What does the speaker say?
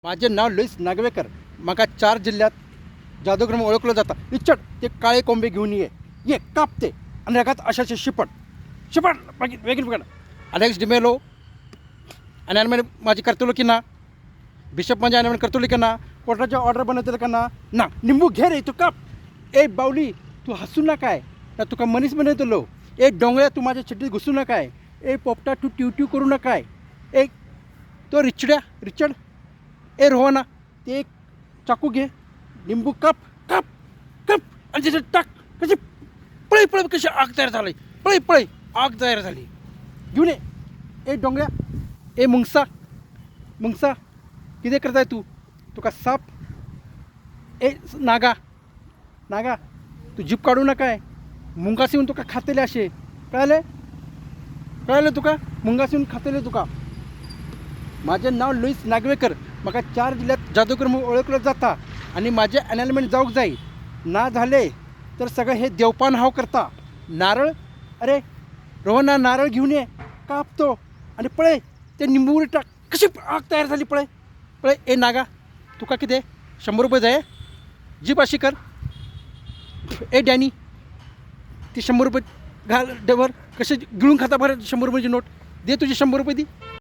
माझे नाव लुईस नागवेकर. म्हाका चार जिल्ल्यात जादूगर म्हणून ओळखलो जाता. रिचर्ड, ते काळे कोंबे घेवन ये. ये काप ते आनी रगात अशाचे शिपट शिपट. मागीर बेगीन बेगीन. अलेक्स डिमेलो आनी आनी माझी करतलो की ना? बिशप माझी आनी करतलो की ना? कोर्टाचे ऑर्डर बनयतले का ना? ना निंबू घे रे, तूं काप. ए बावली, तूं हांसू नाकाय ना तुका मनीस बनयतलो. ए डोंगळ्या, तूं माझ्या चिड्डीत घुसूं नाकाय. ए पोपटा, तूं टिव टिव करूं नाकाय. ए तो रिचड्या, रिचर्ड, ए रोहना, ते एक चाकू घे, लिंबू काप काप काप आणि त्याच्यात टाक. कशी पळय पळय, कशी आग तयार झाली. पळय पळय, आग तयार झाली. घेऊन ये. ए डोंगऱ्या, ए मुंगसा, मुंगसा, कितें करताय तूं? तुका साप. ए नागा, नागा, तू जीप काडू नकाय. मुंगास येवन तुका खातले अशे. कळ्ळें? कळ्ळें तुका? मुंगास येवन खातले तुका. माझे नाव लुईस नागवेकर. म्हाका चार जिल्ल्यात जादूगर म्हणून ओळखलो जाता आनी म्हाजें एनएलमेंट जावंक जाय. ना जालें तर सगळें हें देवपान हांव करता. नारळ, अरे रोहना, नारळ घेवन ये, काप तो आनी पळय ते निंबू टाक. कशी आग तयार झाली पळय पळय. ए नागा, तुका कितें 100 रुपये जाय? जीप अशी कर. ए डॅनी, ती 100 रुपये घाल डबर. कसे गिळून खाता बरं 100 रुपयाची नोट. दे तुझे 100 रुपये दी.